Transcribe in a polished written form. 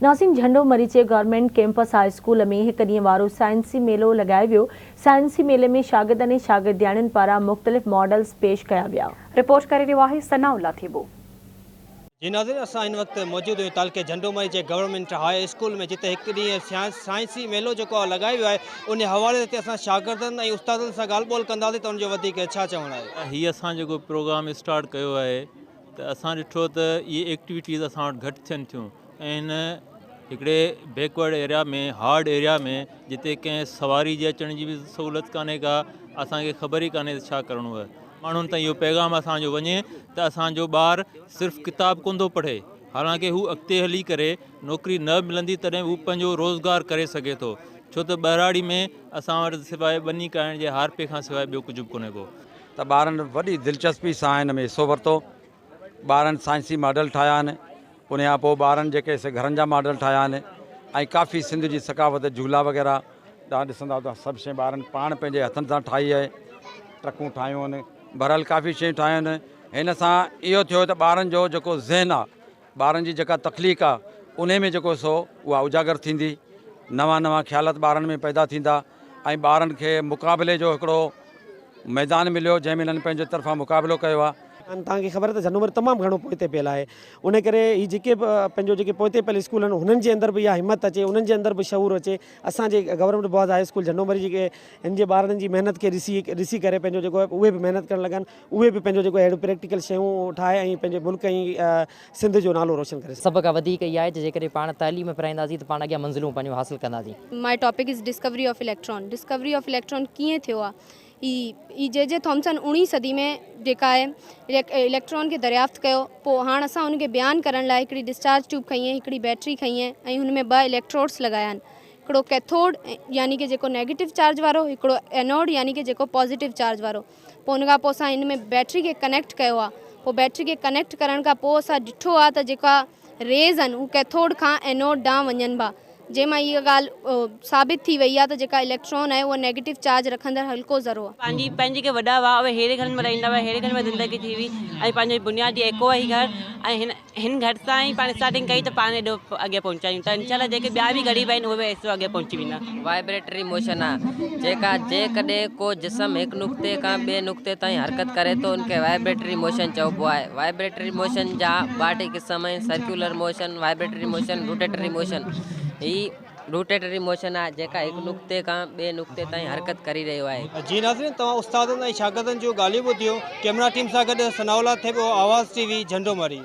ناظرين جهنڊو مري جي گورنمينٽ ڪيمپس هاء اسڪول ۾ هڪ ڏينهن وارو سائنسي ميلو لڳايو ويو، سائنسي ميلي ۾ شاگردن ۽ شاگردياڻين پاران مختلف ماڊلز پيش ڪيا ويا. رپورٽ ڪري رهيو آهي ثناء الله ٿيٻو. جي ناظرين اسان هن وقت موجود آهيون تعلقي جهنڊو مري جي گورنمينٽ هاء اسڪول ۾ جتي هڪ ڏينهن سائنسي ميلو جيڪو آهي لڳايو ويو آهي ان حوالي تي اسان شاگردن ۽ استادن سان ڳالهه ٻولهه ڪنداسين ته ان جو وڌيڪ ڇا چوڻ آهي. هي اسان جيڪو پروگرام اسٽارٽ ڪيو آهي ته اسان ڏٺو ته اهي ايڪٽيوٽيز اسان وٽ گهٽ ٿين ٿيون ۽ هن هڪڙي بيڪورڊ ايريا ۾ هارڊ ايريا ۾ جتي ڪنهن سواري جي اچڻ جي به سهولت ڪانهي ڪا اسانکي خبر ئي ڪانهي ته ڇا ڪرڻو آهي ماڻهن تائين اهو پيغام اسانجو وڃي ته اسانجو ٻار صرف ڪتاب ڪونه ٿو پڙهي حالانڪه هو اڳتي هلي ڪري نوڪري نه ملندي تڏهن هو پنهنجو روزگار ڪري سگهي ٿو ڇو ته ٻهراڙي ۾ اسان وٽ سواء ٻني ڪاهڻ جي هارپي کان سواء ٻيو ڪجهه به ڪونهي ڪو. ته ٻارن وڏي دلچسپي سان هن ۾ حصو ورتو ٻارن سائنسي ماڊل ٺاهيا آهن ان کان پوء ٻارن جيڪي سي گهرن جا ماڊل ٺاهيا آهن ۽ ڪافي سنڌ جي ثقافت جهولا وغيره تان ڏسندا ته سڀ شيء ٻارن پاڻ پنهنجي هٿن سان ٺاهي آهي ٽرڪون ٺاهيون آهن بهرحال ڪافي شيون ٺاهيون آهن هن سان اهو ٿيو ته ٻارن جو جيڪو ذهن آهي ٻارن جي جيڪا تخليق آهي ان ۾ جيڪو سو اها اجاگر ٿيندي نوان نوان خيالات ٻارن ۾ پيدا ٿيندا ۽ ٻارن کي مقابلي جو هڪڙو ميدان مليو جنهن ۾ هنن پنهنجي طرفان مقابلو ڪيو آهي. توهان کي خبر آهي ته جهنڊو مري تمام گهڻو پوئتي پيل آهي ان ڪري هي جيڪي به پنهنجو جيڪي پوئتي پيل اسڪول آهن هنن جي اندر به اها همت اچي انهن جي اندر به شعور اچي اسان جي government boys high school Jhando Marri جيڪي هن جي ٻارڙن جي محنت کي ڏسي ڏسي ڪري پنهنجو جيڪو آهي اهي به محنت ڪرڻ لڳن اهي به پنهنجو جيڪو اهڙيون پريڪٽيڪل شيون ٺاهي ۽ پنهنجي ملڪ ۽ سنڌ جو نالو روشن ڪري سگهن. سڀ کان وڌيڪ اها آهي ته جيڪڏهن پاڻ تعليم پرائينداسين ته پاڻ اڳيان منزلون پنهنجون حاصل ڪنداسين. My topic is discovery of electron discovery of electron ڪيئن ٿيو آ هي هي جي جي ٿامسن اوڻيهين صدي ۾ جيڪا آهي اليڪٽران کي دريافت ڪيو پوء هاڻ اسان ان کي بيان ڪرڻ لاء هڪڙي ڊسچارج ٽيوب کنئي هڪڙي بيٽري کنئي ۽ هن ۾ ٻه اليڪٽروڊس لڳايا آهن هڪڙو ڪيٿوڊ يعني ڪي جيڪو نيگيٽو چارج وارو هڪڙو اينوڊ يعني ڪي جيڪو پازيٽو چارج وارو پوء ان کان پوء اسان هن ۾ بيٽري کي ڪنيڪٽ ڪيو آ پوء بيٽري کي ڪنيڪٽ ڪرڻ کان پوء اسان ڏٺو آ ته جيڪا ريز آهن هو ڪيٿوڊ کان اينوڊ ڏانهن وڃن ڀا جنهن مان اها ڳالهه ثابت ٿي وئي آ ته جيڪا اليڪٽران آهي اهو نيگيٽو چارج رکندڙ هلڪو ذرو آ. پنهنجي پنهنجي کي وڏا هئا اهي ههڙي گهرن ۾ رهندا هئا ههڙي گهر ۾ زندگي ٿي هئي ۽ پنهنجو بنيادي ايڪو آهي هي گهر ۽ هن هن گهر سان ئي پاڻ اسٽارٽنگ ڪئي ته پاڻ ايڏو اڳيان پهچا آهيون ته انشاء الله جيڪي ٻيا به غريب آهن اهي به ايترو اڳيان پهچي ويندا. وائبريٽري موشن آ جيڪا جيڪڏهن ڪو جسم هڪ نقطي کان ٻئي نقطي تائين حرڪت ڪري ٿو ان کي وائبريٽري موشن چئبو آهي. وائبريٽري موشن جا ٻه ٽي قسم آهن circular motion, vibratory motion, rotatory motion. هي روٽيٽري موشن آهي جيڪا هڪ نقطي کان ٻئي نقطي تائين حرڪت ڪري رهيو آهي. جي ناظرين توهان استادن ۽ شاگردن جون ڳالهيون ٻڌيون ڪيمرا ٽيم سان گڏ ثناء الله ٿيٻو آواز ٽي وي جهنڊو مري.